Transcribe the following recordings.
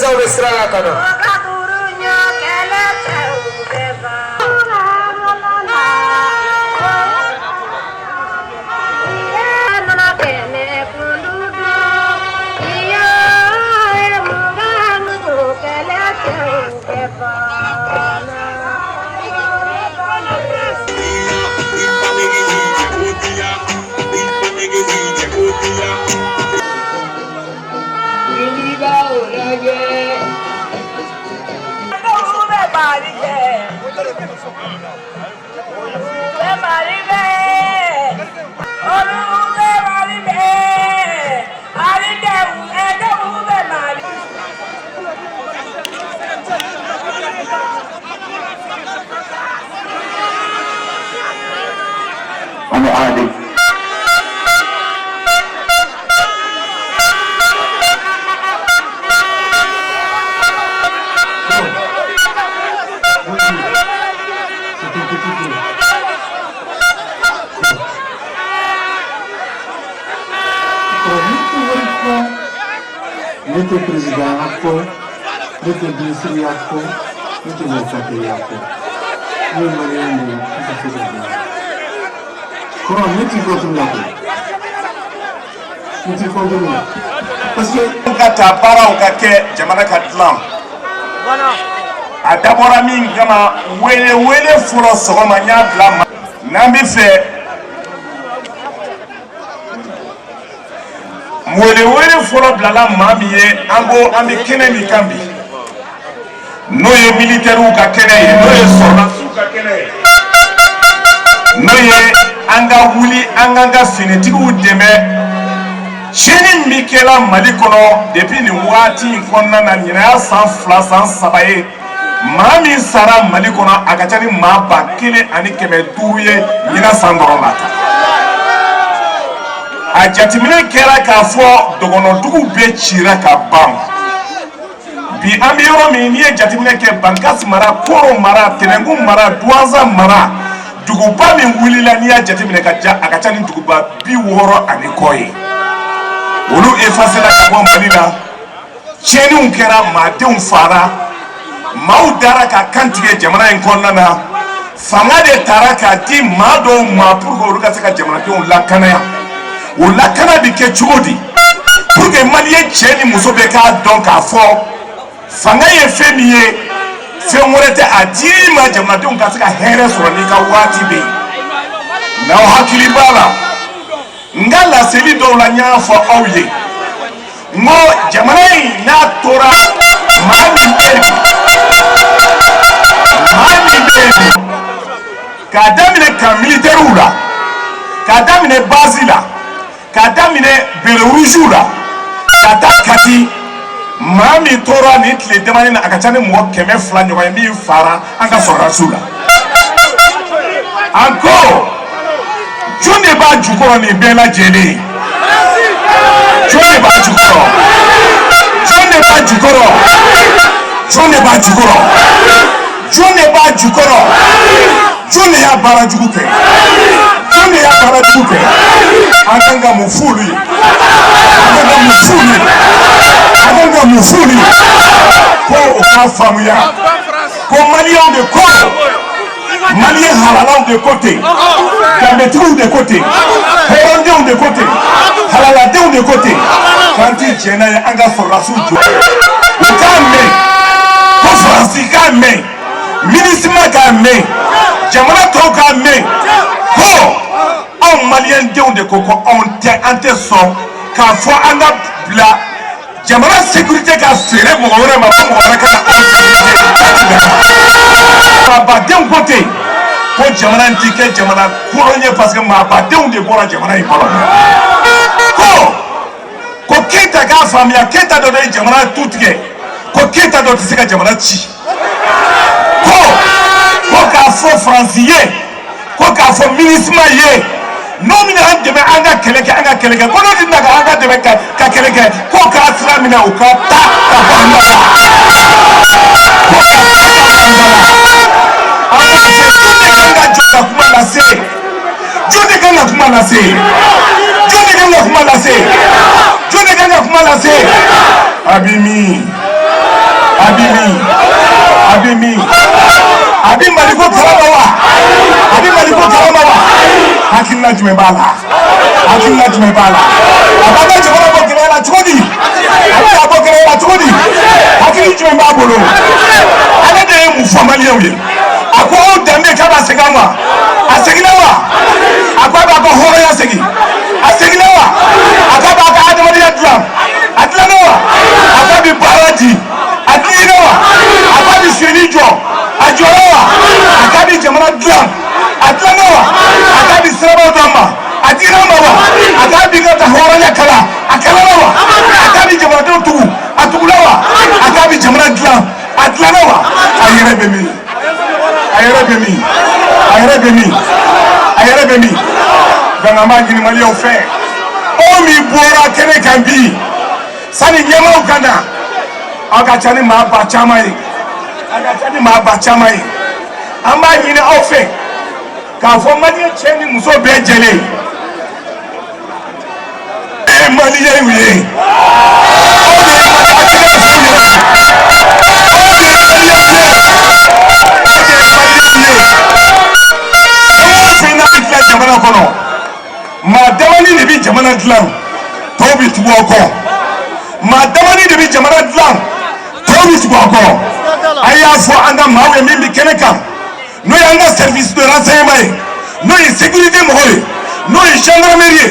Denmisɛnw bɛ sira la ka na. Ne tɛ président ko, ne tɛ ministre ya ko, ne tɛ mɔgɔ ya ko. Ne ye malien de ye, n ka se ka dilan. Kɔrɔ, ne t'i contre la koyi. Ne t'i contre la. Parce que ka taa baaraw ka kɛ, jamana ka dilan. A dabɔra min kama, wele wele fɔlɔ sɔgɔma, n y'a bila ma n'an bɛ fɛ wele wele fɔlɔ bilala maa min ye, an ko an bɛ kɛnɛ min kan bi, n'o ye militɛriw ka kɛnɛ ye, n'o ye sɔrɔdasiw ka kɛnɛ ye, n'o ye an ka wuli an k'an ka finitigiw dɛmɛ. Tiɲɛni min bɛ kɛla Mali kɔnɔ depuis nin waati in kɔnɔna na, ɲinan y'a san 2, san 3 ye, maa min sara Mali kɔnɔ, a ka ca ni maa 1500 ye ɲinan san dɔrɔn la. A jateminɛ kɛra k'a fɔ dɔgɔnɔduguw bɛɛ cira ka ban. Bi an bɛ yɔrɔ min, n'i ye jateminɛ kɛ, Bankasi mara, Koro mara, Tɛnɛnkun mara, Duwanza mara, duguba min wulila, n'i y'a jateminɛ ka ja, a ka ca ni duguba 60 ani kɔ ye. Olu efasela ka bɔ Mali la. Tiɲɛniw kɛra, maadenw fara, maaw dara ka kan tigɛ jamana in kɔnɔna na. Fanga de taara k'a di maa dɔw ma pour que olu ka se ka jamanadenw lakanaya. O lakana bɛ kɛ cogo di? Pour que malien cɛ ni muso bɛɛ k'a dɔn k'a fɔ fanga ye fɛn min ye, fɛn wɛrɛ tɛ, a dir'i ma jamanadenw ka se ka hɛrɛ sɔrɔ n'i ka waati bɛ yen. N'aw hakili b'a la, n ka laseli dɔw la, n y'a fɔ aw ye, n ko jamana in n'a tora maa min bɛ yen, maa min bɛ yen, k'a daminɛ camp militaires la, k'a daminɛ base la, k'a daminɛ béret rouge la, ka taa Kati, maa min tora nin tile damani na, a ka ca ni mɔgɔ 200 ɲɔgɔn ye min fara an ka sɔrɔdasiw la. An ko jɔn de b'a jukɔrɔ nin bɛɛ lajɛlen? Jɔn de b'a jukɔrɔ? Jɔn de b'a jukɔrɔ? Jɔn de b'a jukɔrɔ? Jɔn de b'a jukɔrɔ? Jɔn de y'a baara jugu kɛ? Jɔn de y'a baara jugu kɛ? An kan ka mun f'olu ye? An kan ka mun f'olu ye? An kan ka mun f'olu ye? Ko o k'a faamuya ko maliyɛnw de ko, maliyɛn halalaw de ko ten, danbetigiw de ko ten, hɔrɔndenw de ko ten, halaladenw de ko ten, k'an ti jɛn n'a ye. An ka sɔrɔdasiw jɔ, u k'a mɛn ko Faransi k'a mɛn, MINUSMA k'a mɛn, jamana tɔw k'a mɛn ko anw maliyɛn denw de ko ko anw tɛ, an tɛ sɔn k'a fɔ an ka bila jamana sécurité ka feere mɔgɔ wɛrɛ ma, ko mɔgɔ wɛrɛ ka na anw sécurité. Maabadenw ko ten ko jamana in ti kɛ jamana kolon ye, parce que maabadenw de bɔra jamana in kɔnɔ. Ko Keyita k'a faamuya, Keyita dɔ de ye jamana tu tigɛ, ko Keyita dɔ tɛ se ka jamana ci. Ko k'a fɔ Faransi ye, ko k'a fɔ MINUSMA ye, n'o bɛna an dɛmɛ an ka kɛlɛ kɛ, an ka kɛlɛ kɛ, ko n'o tɛna ka an ka dɛmɛ ka kɛlɛ kɛ, ko k'a sira minɛ, u ka taa ka bɔ an da la, ko ka taa ka bɔ an da la. An b'a fɛ, jɔn de kan ka jɔ ka kuma lase? Jɔn de kan ka kuma lase? Jɔn de kan ka kuma lase? Jɔn de kan ka kuma lase? A bɛ min? A bɛ min? A bɛ min? A bɛ Maliko kalama wa? A bɛ Maliko kalama wa? Hakilina jumɛn b'a la? Hakilina jumɛn b'a la? A b'an ka jamana bɔ gɛlɛya la cogo di? A bɛ ka bɔ gɛlɛya la cogo di? Hakili jumɛn b'a bolo? Ale de ye mun fɔ maliyɛnw ye? A ko aw danbe k'a b'a segin an ma. A seginna wa? A ko a b'a ka hɔrɔnya segin. A seginna wa? A k'a b'a ka adamadenya dilan. A dilanna wa? A k'a bɛ baara di. A dilanna wa? A k'a bɛ sonyɛli jɔ. A jɔra wa? A k'a bɛ jamana dilan. A dilanna wa? A k'a bɛ sirabaw d'an ma. A dira an ma wa? A k'a b'i ka hɔrɔnya kalan. A kalanna wa? A k'a bɛ jamanadenw tugu. A tugula wa? A k'a bɛ jamana dilan. A dilanna wa? A yɛrɛ bɛ min? A yɛrɛ bɛ min? A yɛrɛ bɛ min? A yɛrɛ bɛ min? Donc an b'a ɲini maliyɛnw fɛ, aw min bɔra kɛnɛ kan bi, sani ɲɛmaaw ka na, aw ka ca ni maa ba caman ye, aw ka ca ni maa ba caman ye. An b'a ɲini aw fɛ k'a fɔ maliyɛn cɛ ni muso bɛɛ jɛlen e ye maliyɛnw ye, aw de ye a tɛgɛ f'u ɲɛna, aw de ye maliyɛnw ye, aw de ye maliyɛnw ye. Fɛn o fɛn n'a bɛ dilan jamana kɔnɔ, maa damani de bɛ jamana dilan, tɔw bɛ tugu aw kɔ. Maa damani de bɛ jamana dilan, tɔw bɛ tugu aw kɔ. A y'a fɔ an ka maaw ye min bɛ kɛnɛ kan, n'o y'an ka service de renseignement ye, n'o ye sécurité mɔgɔ ye, n'o ye gendarmerie ye,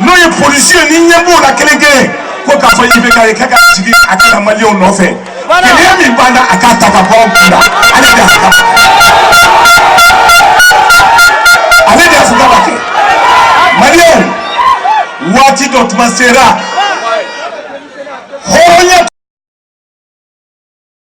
n'o ye polisi ye, ni ɲɛ b'o la kelen kelen, ko k'a fɔ IBK ye k'a ka jigin a ka na maliyɛnw nɔfɛ. Gɛlɛya min b'an na, a k'a ta ka bɔ anw kun na. Ale de y'a fɔ k'a b'a kɛ, ale de y'a fɔ k'a b'a kɛ. Maliyɛnw, waati dɔ tuma sera, hɔrɔnya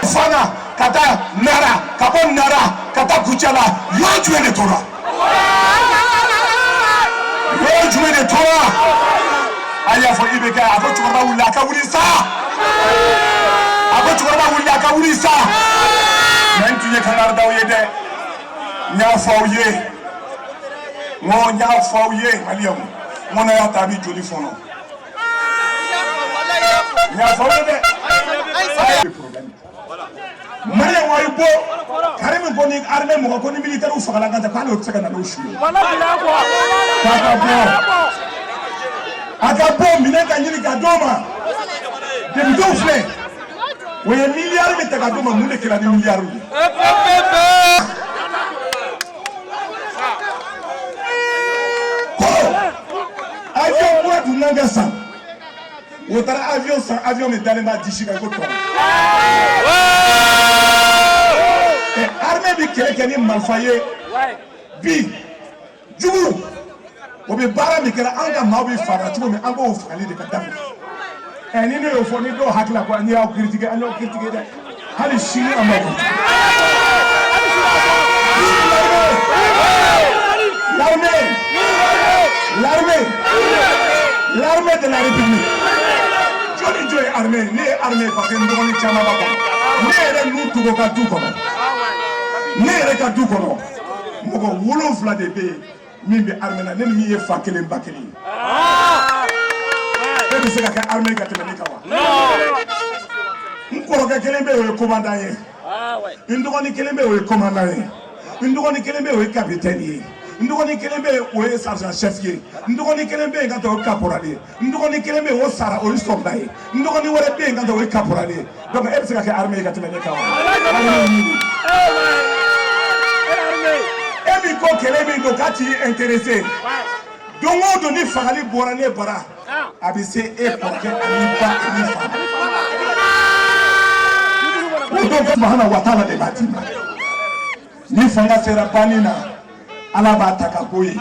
fana ka taa Nara, ka bɔ Nara ka taa Kucala, yɔrɔ jumɛn de tora? Yɔrɔ jumɛn de tora? A y'a fɔ IBK, a ko cɛkɔrɔba wuli, a ka wuli sa. A ko cɛkɔrɔba wuli, a ka wuli sa. Mais n tun ye kangari d'aw ye dɛ. N y'a fɔ aw ye, n ko n y'a fɔ aw ye, maliyɛnw, n ko n'a y'a ta a bɛ joli fɔnɔ. N y'a fɔ aw ye dɛ. Maliyɛnw, a ye bɔ Karimu ko ni armée mɔgɔ ko ni militaire fagala kan tɛ, k'ale o tɛ se ka na n'o su ye. K'a ka bɔ, a ka bɔ, minɛn ka ɲini ka d'o ma. Députéw filɛ, o ye miliyari min ta ka d'o ma, mun de kɛra ni miliyari ye? Ko avion kura tun kan ka san, o taara avion san, avion min dalen b'a disi kan ko tɔ. Armée bɛ kɛlɛ kɛ ni marifa ye bi, jugu o bɛ baara min kɛra, an ka maaw bɛ faga cogo min, an b'o fagali de ka daminɛ. Ɛ, ni ne y'o fɔ, ni dɔw hakili la ko an y'aw critiquer, an y'aw critiquer dɛ, hali sini an b'aw critiquer. L'armée, l'armée, l'armée de la République. Jɔn ni jɔn ye armée? Ne ye armée parce que n dɔgɔnin caman b'a kɔnɔ. Ne yɛrɛ n'u togo ka du kɔnɔ, ne yɛrɛ ka du kɔnɔ, mɔgɔ 7 de bɛ yen min bɛ armée la, ne ni min ye fa kelen ba kelen ye. E bɛ se ka kɛ armée ka tɛmɛ ne kan wa? N kɔrɔkɛ kelen bɛ yen, o ye commandant ye. N dɔgɔnin kelen bɛ yen, o ye commandant ye. N dɔgɔnin kelen bɛ yen, o ye capitaine ye. N dɔgɔnin kelen bɛ yen, o ye sergent chef ye. N dɔgɔnin kelen bɛ yen ka taa, o ye caporal ye. N dɔgɔnin kelen bɛ yen, o sara, o ye soldat ye. N dɔgɔnin wɛrɛ bɛ yen ka taa, o ye caporal ye. Donc e bɛ se ka kɛ armée ye ka tɛmɛ ne kan wa? E min ko kɛlɛ min don k'a t'i intéressé, don o don ni fagali bɔra ne bara, a bɛ se e kɔrɔkɛ ani ba ani fa. O don subahana wa taala de b'a d'i ma. Ni fanga sera banni na, Ala b'a ta ka bɔ yen.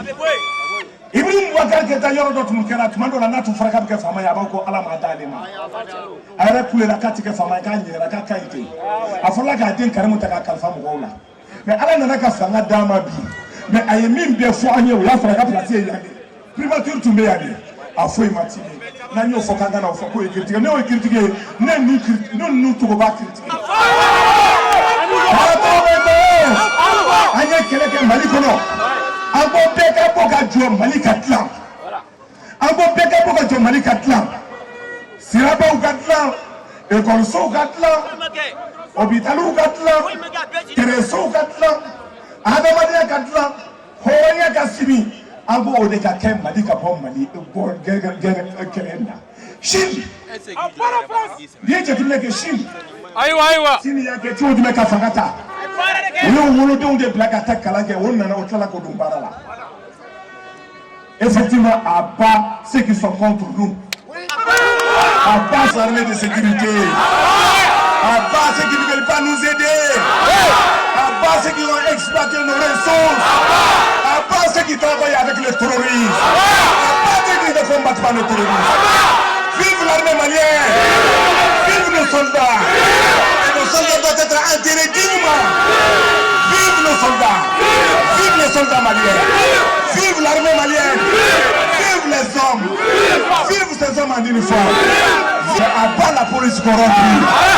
Ibrahim Boubacar Keïta, yɔrɔ dɔ tun kɛra tuma dɔ la, n'a tun fɔra k'a bɛ kɛ faama ye, a b'a ko Ala m'a d'ale ma. A yɛrɛ kulela k'a ti kɛ faama ye, k'a ɲɛra, k'a ka ɲi ten. A fɔlɔla k'a den Karimu ta k'a kalifa mɔgɔw la, mais Ala nana ka fanga d'a ma bi. Mais a ye min bɛɛ fɔ an ye, o y'a sɔrɔ a ka place ye yan de, primature tun bɛ yan de, a foyi ma tiɲɛ. N'an y'o fɔ k'an ka na o fɔ k'o ye critique, ne y'o critique ye, ne nu ne nu togo b'a critique. An ye kɛlɛ kɛ Mali kɔnɔ, an ko bɛɛ ka bɔ ka jɔ, Mali ka dilan. An ko bɛɛ ka bɔ ka jɔ, Mali ka dilan, sirabaw ka dilan, ekɔlisow ka dilan. Hôpitaliw ka dilan, tɛrɛsow ka dilan, adamadenya ka dilan, hɔrɔnya ka sini. An b'o de ka kɛ Mali ka bɔ Mali bɔ kɛlɛ in na. Chine, n'i ye jateminɛ kɛ Chine, Ayiwa, ayiwa. Chine y'a kɛ cogo jumɛn ka fanga ta? U y'u wolodenw de bila ka taa kalan kɛ, o nana, o tilala k'o don baara la. Effectivement, à bas ceux qui sont contre nous, à bas l'armée de sécurité, à bas ceux qui ne veulent pas nous aider, à bas ceux qui ont exploité nos ressources, à bas ceux qui travaillent avec les terroristes, à bas ceux qui ne combattent pas les terroristes. Vive l'armée malienne! Vive nos soldats! Et nos soldats doivent être enterrés dignement! Vive nos soldats! Vive les soldats maliens! Vive l'armée malienne! Vive les hommes! Vive ces hommes en uniforme! À bas la police corrompue!